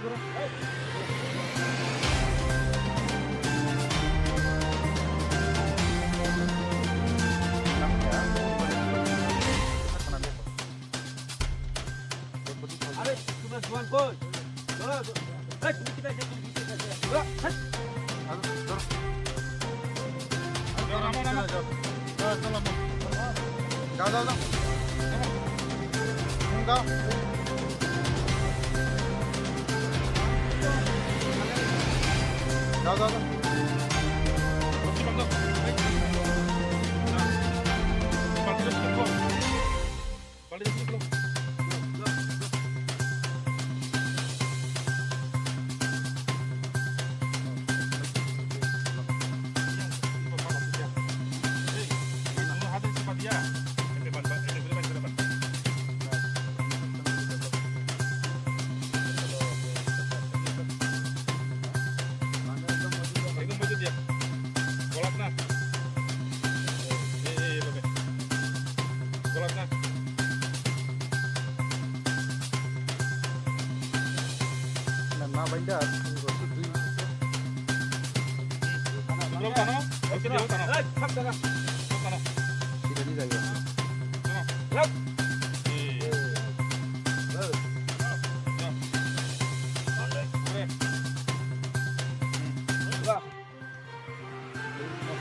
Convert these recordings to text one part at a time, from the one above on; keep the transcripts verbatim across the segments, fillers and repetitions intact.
Jao, jao, jao. Jao. Jao, jao, jao.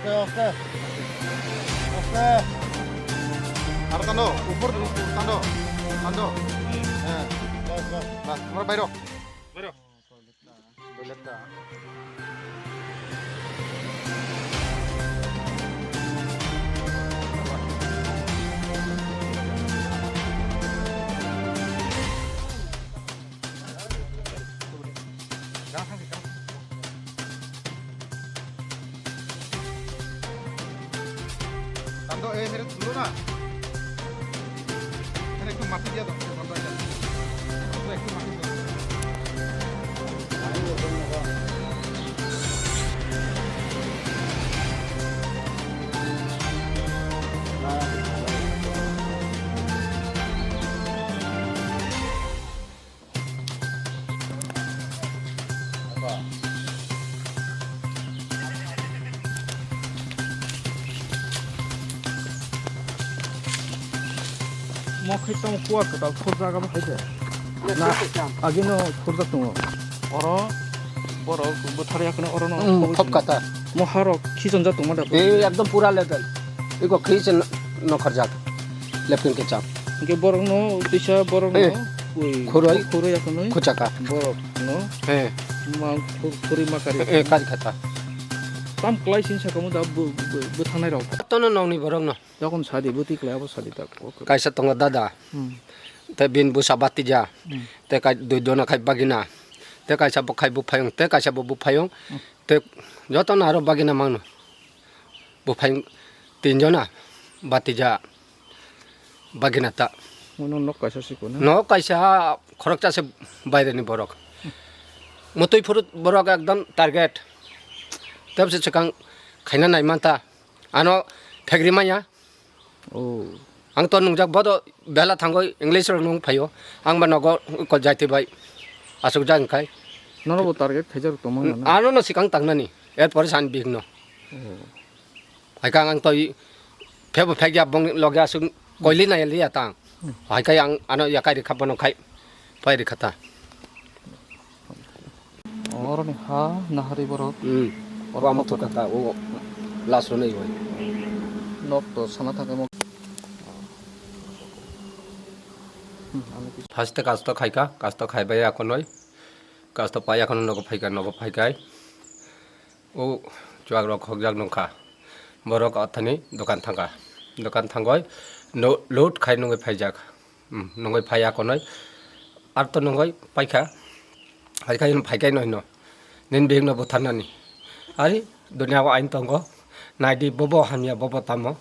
Oke, oke. Oke. Aro tando, upor tando, tando. Eh. Bas, bas. Bas, amar bairo. Bairo. Tando, eh, mere tulo na. Mere ekdom mati dia to, tando ekdom. Tando ekdom mati dia. Mo khai tamo kuar kwtal khurjak abo hai de. Na, agino khurjak tongo. Oro borok bwthar yakno oro no. Mm, thop kata. Mo harok khichonjak tongma da. Eh, ekdom pura level. Iko khichen nokharjak. Lepkin kechak. Hingke borok no tisa borok no. Eh. Ui, khuroi. Khuroi yakno. Khuchaka. Borok no. Eh. Ma khur-, khurui ma kari. Eh, kari khata. Tam klai sin saka mo da bu-, bu-, bwthangnai rok. Tono nongni borok no. Yakon sadi bwtwi klai abo sadi tak. Kaisa tongo dada. Hmm. Te bin busa batija. Hmm. Te kai dui dona khai bagina. Te kaisa bo khai buphayung. Te kaisa bo buphayung. Hmm. Te jotono aro bagina mangno. Buphayung tinjona batija bagina ta. Mono nok kaisa sikona. Nok kaisa khoroksa se baireni borok. Motoi phuru borok ekdom target. Tabse swkang khaina nai manta. Ano phegri manya. Oh. Ang to nungjak bodo bela thangoi English rok nung phaio. Ang ba nogo ko jaiti bai. Asuk jang kai. Nono bo target khaijak tongma na. Ano no sikang tangnani. Er pore san big no. Oh. Hai kang ang toi phebo phegya bong logya asuk koili na liya tang. Hmm. Hai kai ang ano ya kai rikha bono khai. Pai rikha ta. Oroni ha nahari borok. Hmm. Oro wa mutu kata o last ro nei wai. Nok to sana thangkhe mo. Hmm, ano kis- First kasto khaika, kasto khaibai akonoi. Kasto pai akono nogo phaika, nogo phaikai. O chuak rok khokjak nungkha. Borok athani dokan thangkha. Dokan thangoi no load khai nungoi phaijak. Hmm, nungoi phai akonoi. Ar to nungoi paikha. Hai khai phaikai no hino. Nin bihik no butharnani. Ari dunia o ain tongo. Naidi bobo hamya bobo tamo.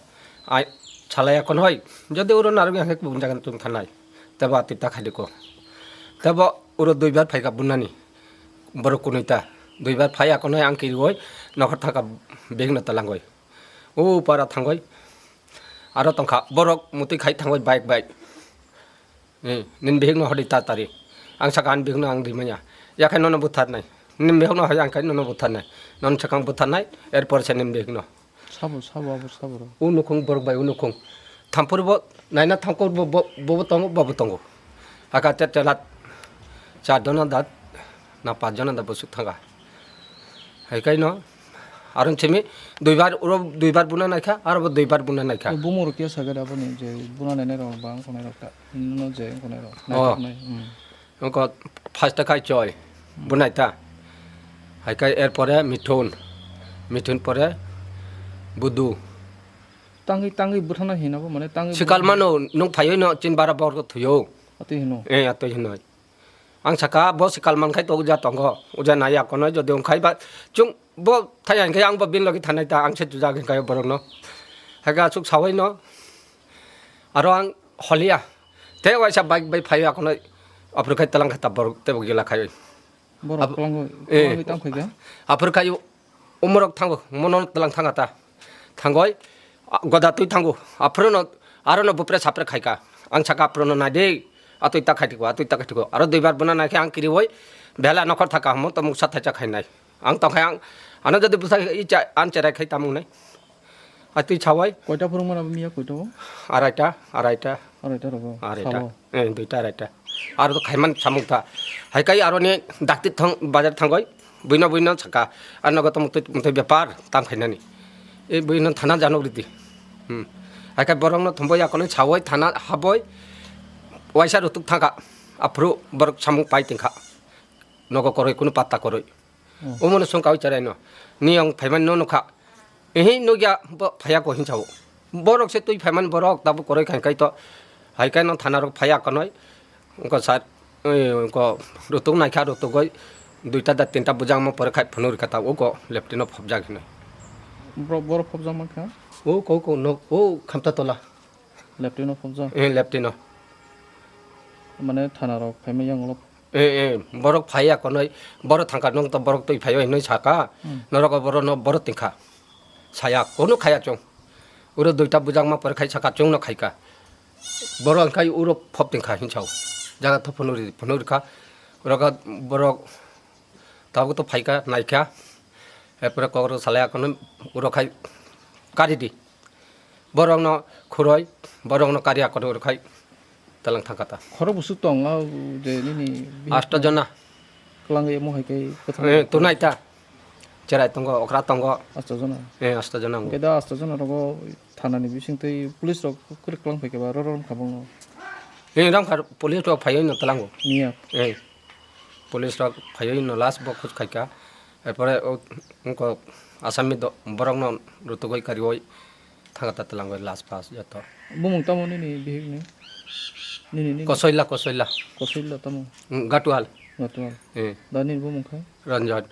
Ai salai akonoi. Jodi uro narwk ya hai kubun jagan tung thanai. Tebo ati ta khaliko. Tebo uro duibar phaika bunani. Borok kunui ta. Duibar phai akonoi ang kirioi. Nokhor thaka bihik no talangoi. O para thangoi. Aro tongkha borok mutui khai thangoi bike bai. Eh, nini bihikno hodi ta tari. Ang saka ani bihikno ang rimanya. Yakhai nono butharnai. Nini bihikno hai ang khai nono butharnai. Nono swkang butharnai, erpor se nini bihikno. Sabo, sabo, abo sabo rw. U nukhung borok bai u nukhung. Thampur bo naina thangkur bo, bo, bo, bo tongo, bo, bo tongo. Aka te telat char jona da, na panch jona da bwswk thanga. Hai kaino, aro simi duibar, uro duibar buna naikha, aro bo duibar buna naikha. Bumung rok kisa gada boni je buna nainai rok ba wngkha nai rok ta. Nino je wngkha nai rok. Oh. Naithok nai. Hmm. Wngkha first ta khai choi, bunai ta. Hai khai er pore mithun, mithun pore budu. Tangwi, tangwi bwthana hino bo, mane tangwi sikal bwthana mano, nwng phaiwi no chin bara borok thwiyo. Atwi hino. Eh, atwi hino. Ang saka bo sikal man khai to uja tongo. Uja nai akono jodi wng khai ba chung bo thai ang khai ang bo bin logi thanai ta ang se juja khai borok no. Hai ga suk sawai no. Aro ang holiya. Te waisa bike bai phai akono aphuru khai talang kha ta borok tebo gila khai. Borok Ab-, kwlangwi, eh, kwlangwi tang khaikha? Aphuru khai umorok thango, mono talang thanga ta. Thangoi, a, goda twi thango. Aphuru no, aro no bupre sapre khaika. Ang saka aphuru no nai de, atwi ta khai tiko, atwi ta khai tiko. Aro duibar buna nai khe ang kiriwoi, bela nokhor thaka hamo to muksa thaisa khainai. Ang tongkhai ang, ano jodi bwsa i cha, an cherai khai tamung nai. Atwi chawai. Koita phwrwng mano miya koita o? Araita, araita. Araita rogo. Araita. Salo. Eh, duita araita. Aro to khaiman samung ta. Hai kai aro ni dakti thang, bazar thangoi. Buino buino saka. Ano goto mutui, mutui bepar tam khainani. E buino thana janok riti. Hmm. Hai kai borok no thumbo yakono chawai thana haboi. Waisa rutuk thangka. Aphuru borok samung pai tingkha. Nogo koroi kunu patta koroi. Hmm. Omono songka oi cherai no. Ni ang phaimani no nukha. Ehe nukya bo phaiya ko hinsa o. Borok se twi phaimani borok tabuk koroi khai kai to. Hai kai no thana rok phaiya kanoi. Wngko sir, eh, wngko rutuk naikha rutuk goi duita da tinta bujang ma pore khai phunuk rikha ta uko leptino phobjak hinoi. Bro-, borok phobjak mankha? O ko ko no o khamta tola. Leptino phobjak? Eh, leptino. Mane thana rok phaima yang ulo. Eh, eh, borok phaiya konoi, borok thangka nung to borok twi phaio hinoi saka, hmm, norok o borok no borok tingkha. Saya kono khaya chwng. Uro duita bujang ma pore khai saka chwng no khaika. Borok wngkhai uro phop tingkha hinsao. Jaga to phunuri, phunuri kha. Uro kha borok tabuk to phaika, naikha. Erpore kokrok salai akono uro khai kari di. Borokno khuroi, borokno kari akono rwkhai talang thangkha ta. Khorok bwswk tong, ah, je nini bihik Asto jona. Kwlangwi omo hai khe kwthang. Eh, tunai ta. Cherai tongo, okra tongo. Asto jona. Eh, asto jona. Hwnkhe da asto jona rogo thanani bisingtwi police rok kwrwk kwlang phaikhe ba ro ro romkha bongno. Eh, romkha police rok phaiwi no talango. Miya. Eh. Police rok phaiwi no last bo khoj khaikha. Erpore o wngkok asami do-, borokno rutugwi kariwi thangkha ta twlangwi last pass joto. Bumung tamo nini bihikni? Nini, nini? Kosoila, Kosoila. Kosoila tamo? Mm, Gatwal. Gatwal. Eh. Da nini bumung kha? Ranjan.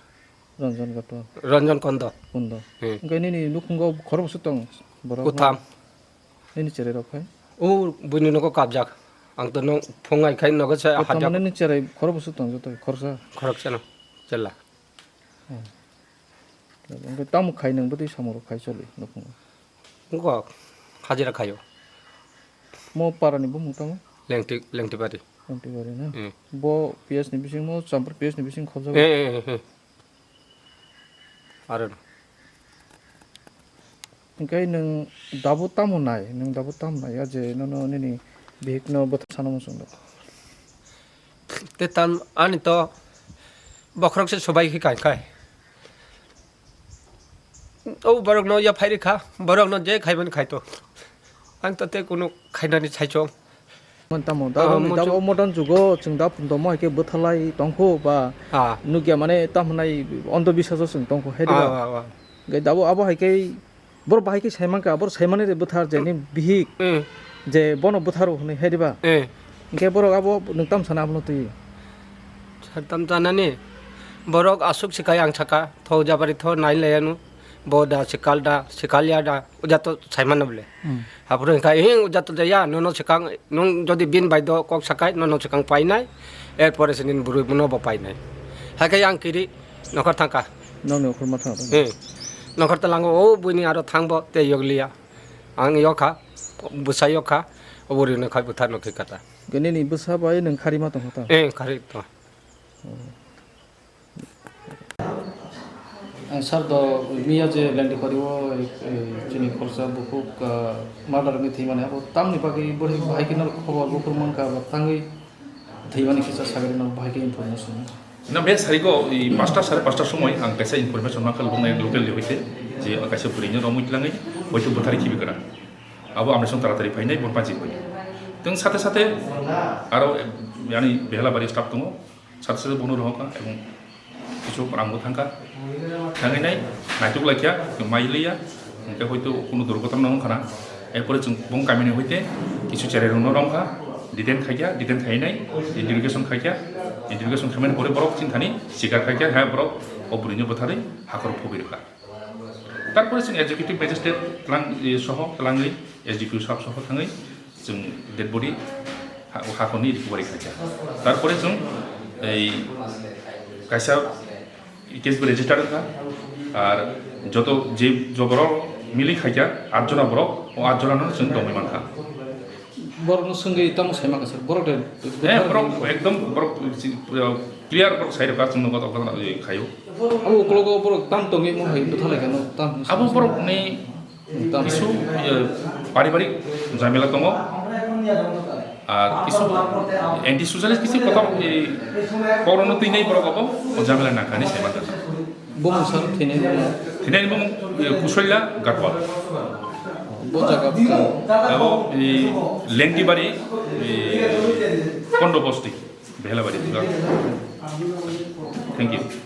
Ranjan Gatwal. Ranjan Kondo. Kondo. Eh. Hwnkhe nini nukhungo khorokbwswk tong borok? Kutham. Nini cherai rok khai? O buini nogo kabjak. Ang to nung phungai khai nogo se. Kutham hajak. Mane nini cherai khorokbwswk tong joto khoroksa? Khoroksano. Chela. Hmm. Hwnkhe tamo khai nwng bwtwi samung rok khai choli nukhungo? Wngkha hajira khaio. Mo parani bumung tamo? Lengti, Lengtibari. Lengtibari na? Hmm. Bo P S ni bising mo, Champur P S ni bising khobjago? Eh, eh, eh, eh. Aro. Hwnkhe nwng dabu tamo nai, nwng dabu tamo nai, ya je nono nini bihikno bwthar sana muchung do? Te tam ani to bokhorok se subai khe kai kai. O borok no ya phai rikha, borok no je khai mani khai to. Ang to te kunu khainani sai chong. Mon tamo, da Ah, bo ni, da mochung- bo modern jugo chwng da phum domo hai khe bwthalai tongkho ba Ah. nukya mane tamo nai ondo biswaso chwng tongkho hai Ah, diba? ah, ah. Ge da bo abo hai khe Borok bahai khe sai mankha, borok sai mani de bwthar je ni bihik Hmm. je bono bwtharo hwnwi hai diba? Hmm. Hinkhe borok abo nwng tam sana abono twi? Sar tam sanani borok aswk se kai ang saka, tho jabari tho nai laiya nu, bo da sikal da, sikal ya da, uja to sai mano bole. Hmm. Aphuru hinkha, "Hing, uja to jaya, nono swkang, nwng jodi bin bai do kok sakai, nono swkang painai, er pore se nini bwrwi bono bo painai." Hai khe ang kiri nokhor thangkha. Nokni okhorma thang tong. Hmm. Nokhor talango, o buini aro thangbo tei yokliya. Ang yokha, bwsa yokha, obo rino khai bwtharno khe kata. Ge nini bwsa bai nwng khari ma tongkha ta? Eh, khari to. Oh. Ang sir do miya je Lengdipari o, eh, chini khoroksa bukhuk, ah, murder wngwi thwimani abo tamni bagwi bwrwi bahai khe no khobor buphuru mankha abo tangwi thwimani kisa sagari no bahai khe information. Na be sarigo i pasta sare pasta somoi ang kaisa information mankha local ni hoite je kaisa bwrwi no romwi tlangwi hoite bwthari khibi kwrang. Abo amrasong taratari phainai bon panchi phai. Teng sate sate aro yani Behelabari staff tongo. Sate sate bono rohorkha ebong kichu rangbo thangkha. Thangwi nai naituk laikha, mai liya, hwnkhe hoito kunu durghotona wngkha na. Erpore chwng bong kamini hoite kichu cherai rokno romkha, detain khaikha, detain khainai, interrogation khaikha, interrogation khaimani pore borok chini thani sikar khaikha, ha borok o bwrwino bwtharwi hakhoro phobwi rwkha. Tarpore chwng executive magistrate tlang, eh, soho tlangwi S D P O sab soho thangwi chwng dead body ha-, hakhorni recovery khaikha. Tarpore chwng ei kaisa case bo register wngkha, ar joto je joborok mili khaikha atjona borok, o atjonano chwng tongwi mankha. Borokno swngwi tamo sai mankha sir, borok de Eh, borok ekdom borok si-, clear borok sai rwkha chwngno kotor kotor khaio. Abo ukologo borok tam tongwi mo hai bwtha lai kha no tam. Abo borok ni Tam. Kisu, eh, paribarik jamela tongo. Ar kisu anti socialist kisu kotor, eh, korono twi nai borok abo, o jamela nangkha ni sai mankha. Bumung sir thwinai bumung. Thwinai bumung, eh, Kusoila Gatwal. Bo jaga bwkha. Abo, eh, Lengdibari, eh, Kondo Bosti, Behelabari. Thank you.